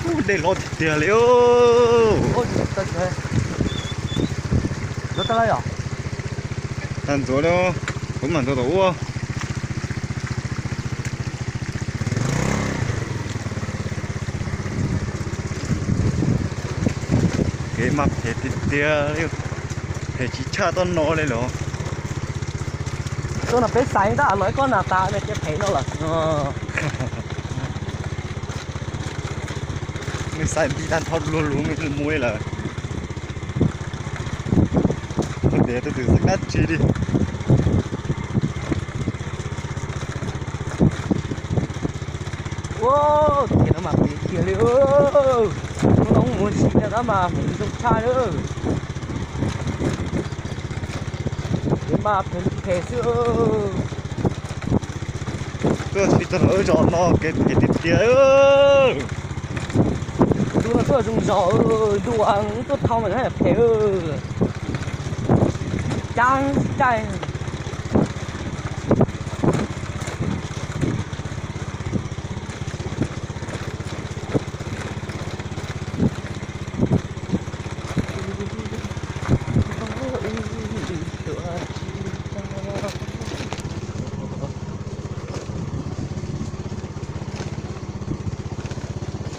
Ub, dej loj tiag tiag li. Tag ntxuav li, kuv mam ntxuav tom ub. Kev mas phem tiag tiag li, phem tsis tshaj tuaj no li los. Tuaj no peb xaiv tab los ib kob nas tas ne, ces phem no lawm. Nws xaiv nti tag nrho luag luag mus li lawm. Tus twg xaiv dab tsi li. Ua, tus no mas phem tiag li. Hnub no mus ntsis no tab mas mus zoo tshaj lawm. Kev mas phem phem xwb. Tuaj tsis tau lawm zos no kev phem tiag tiag. Ntu no tuaj zoo zos, ntu tuaj dhau mas phem. Cab caij.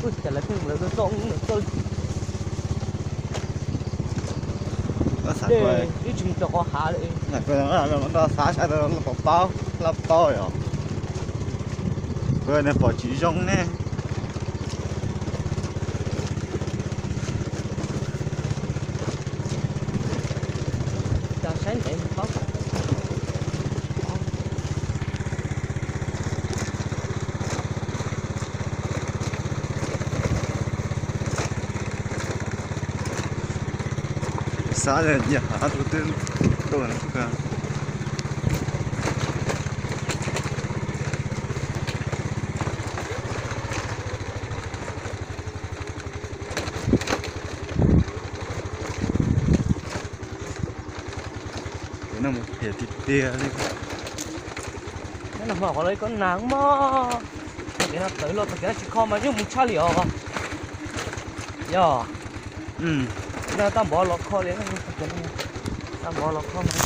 Ua cas lawv pheej mus lawv zoo zoo txawj. Ib tsis mus rau qhov hav li. Xav sab laj pom paub, laj paub yom. Pom tsis zoo ne. Saib ntev mus paub. Xav tias nyiam hav tus twb tuaj. Kev no mas phem tiag tiag li. Nyob no hmo qhov lawv ib kob nas mog. Kev no tawv los txog kev no tsis kho mas yeej mus tshaj li os. Yog. No tab npov los kho li. Tab npov los kho mas.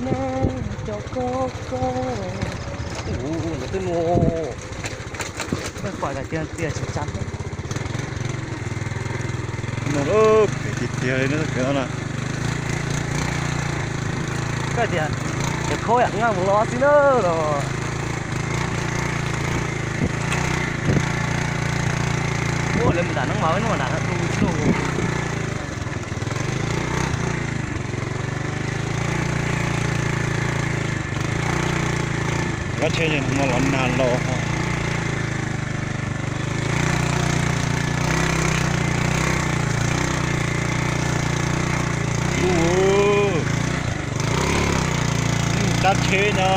Nej cov ko ko. Ua, ntawd twb nuav. Koj pom tias tias tsis tsa. No phem tiag tiag li no. Koj tias cov khaub yam nqaj mus los xwb na los. Ua lawv mus nram no mas hnub nram no tu tsis lug. Kab tsheb no los nag los. Ub, kab tsheb no.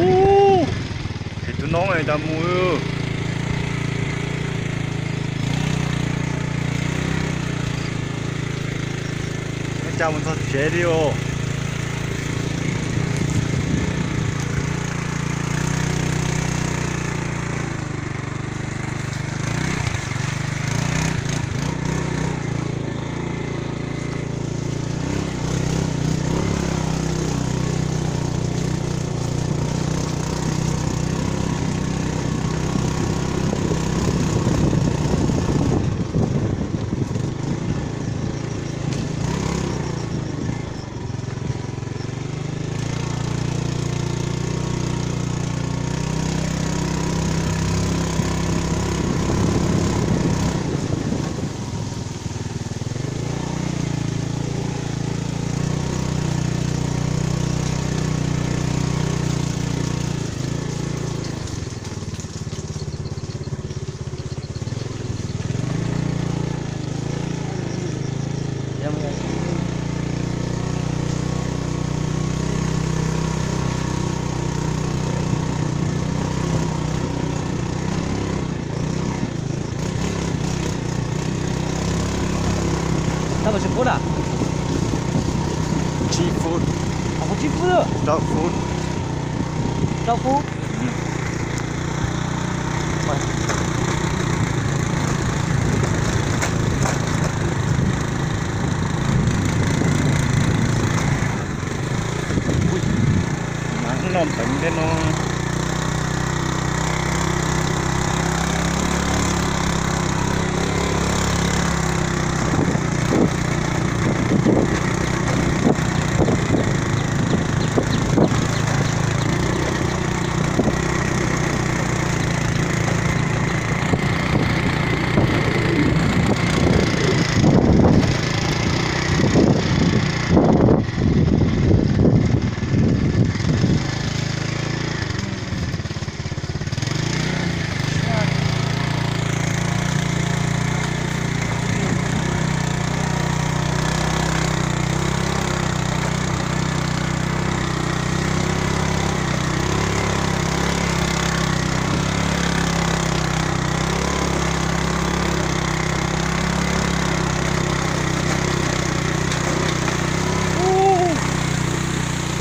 Ub, es tus no cas mus. Cas mus txog tsev li os. Phút na? Tsib phút. Ua tsib phút. Rau phút. Rau phút. Noj npeev thiab no.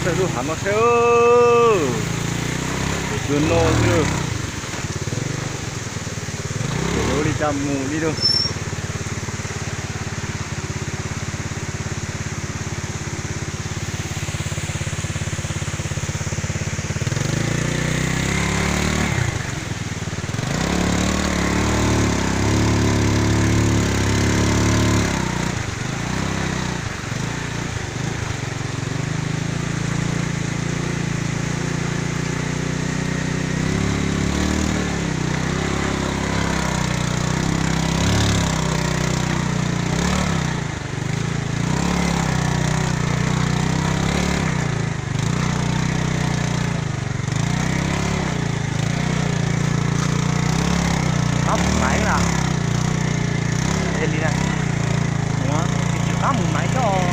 Txawj lub hav no saib, tus no xwb, ua li cas mus li lawm. Qab mus maiv na. Li na. Ua, tsis qab mus maiv coj.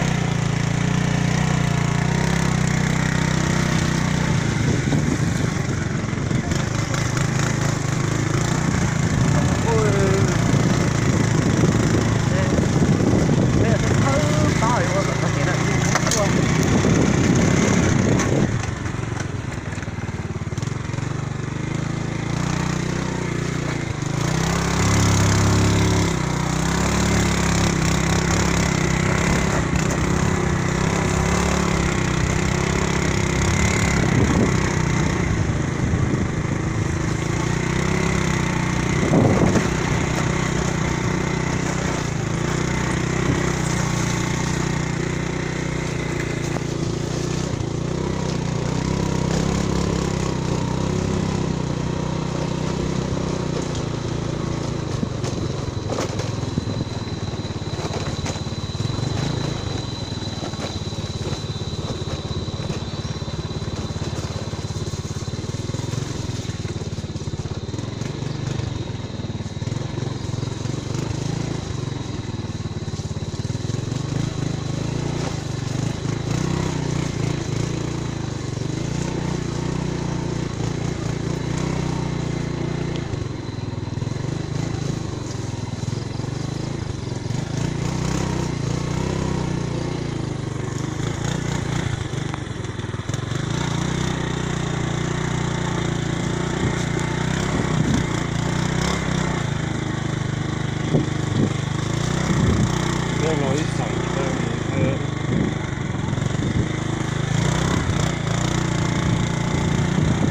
Peb los ib xeem,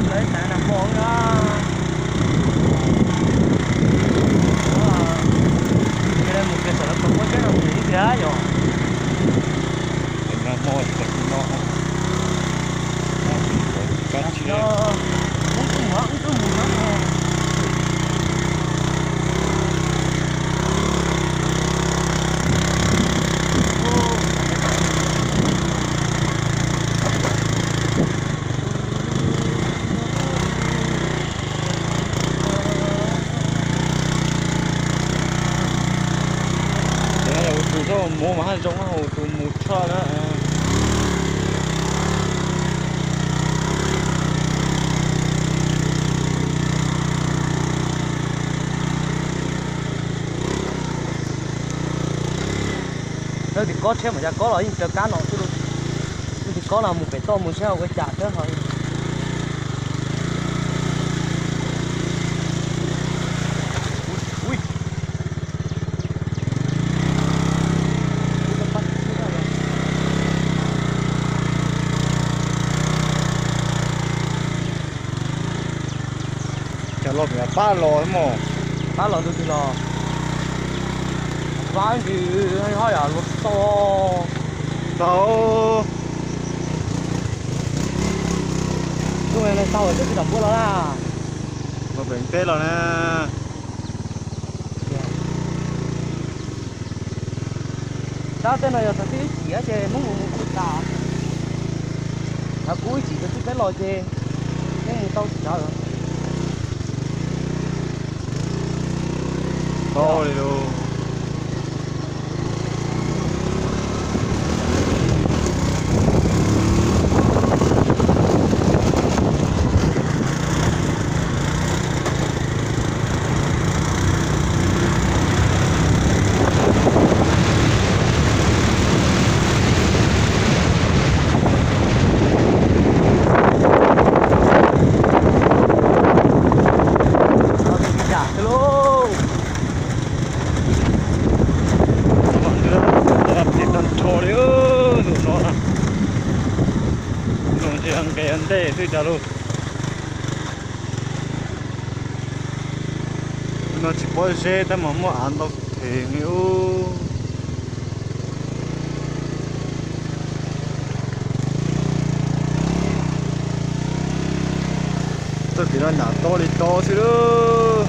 lawv xav nag hmo na. Mus kiag saum lawv qhov muab cab no mus ib tiag yom. Nag hmo tseem no, kab tsi. Tus txhob mus mas haj zoo, tus mus tshaj na. Lawv Tis kob tsheb mas ya kob los yeej raws kab no xwb. Tis kob no mus pem toj mus seb ua cas thiab ho. Cas los pab los mos. Pab los tus twg los? Pab ntsis ho yam los tau. Tau. Tus tau twb tsis tau npuab los na. Los pem teb los na. Tab tej no yog thaum twb ib chim ces Hmoob mus mus kuj tas. Thaum kuv ib chim thaum twb peb los ces Hmoob mus tau tsis tau. Tau li lus. Tag nrho li tus no na, nqes ntej xwb cas lug. No tsis pob zeb tab mas muaj av ntau heev li ub. Txoj kev no nram to li to xwb lub.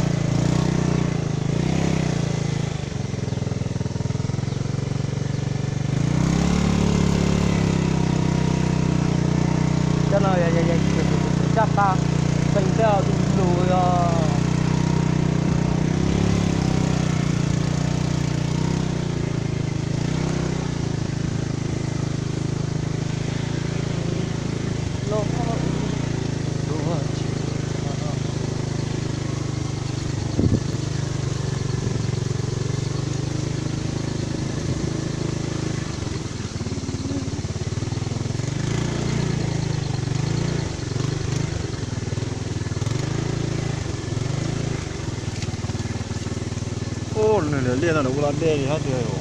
Cov no yog caj qab peem tej tus lus yog. Ub, nws liam liaj no nws ua laj dej li hab tiag.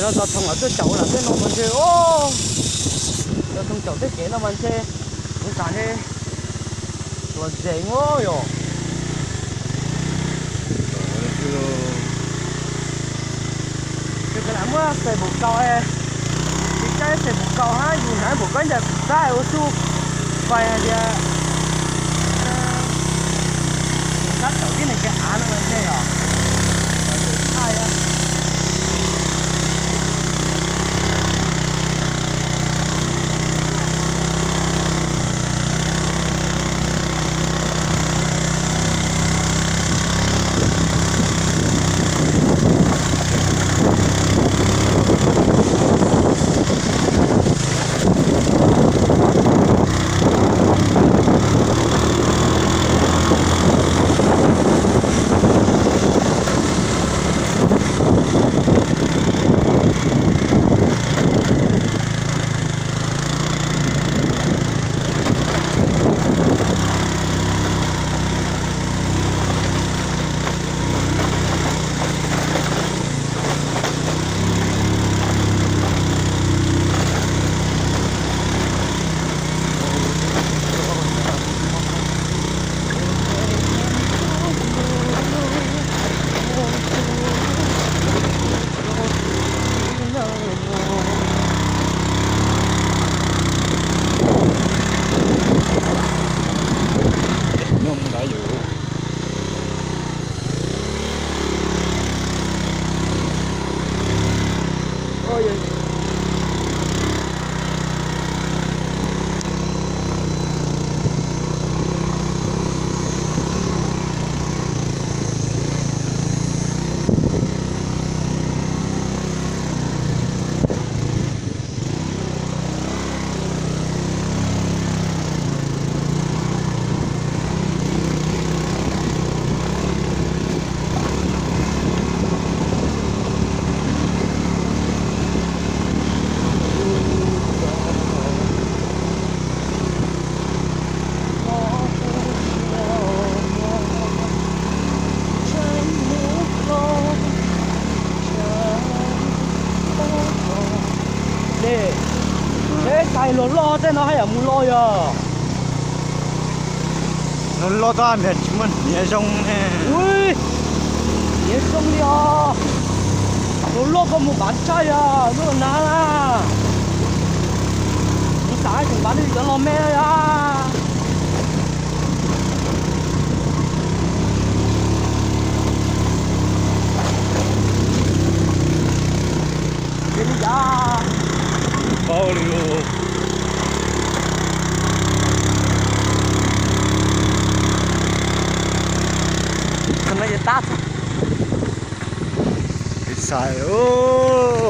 No cov thoom los tuaj caum lam tej no mas ntshe, cov thoom caum tej kev no mas ntshe kuv xav ntshe tuaj ze muab yom. Yog kawg lam muab Facebook kaus, tsis caij Facebook kaus hab yus hnav npaum koj ncaj kuv xav ua txuj pais hais tias kuv xav tawm tib neeg kev av no mas ntshe yom. Peb tais luag loj tej no haj yam mus loj yog. Luag loj tab sis tsis muaj hniav zoo ne. Ui, hniav zoo li os. Luag loj koj mus npav tsaij yog luaj na. Kuv xav tseem npav li cov los me yog. Ces li cas? Paub li. Thaum no ces tab xaiv.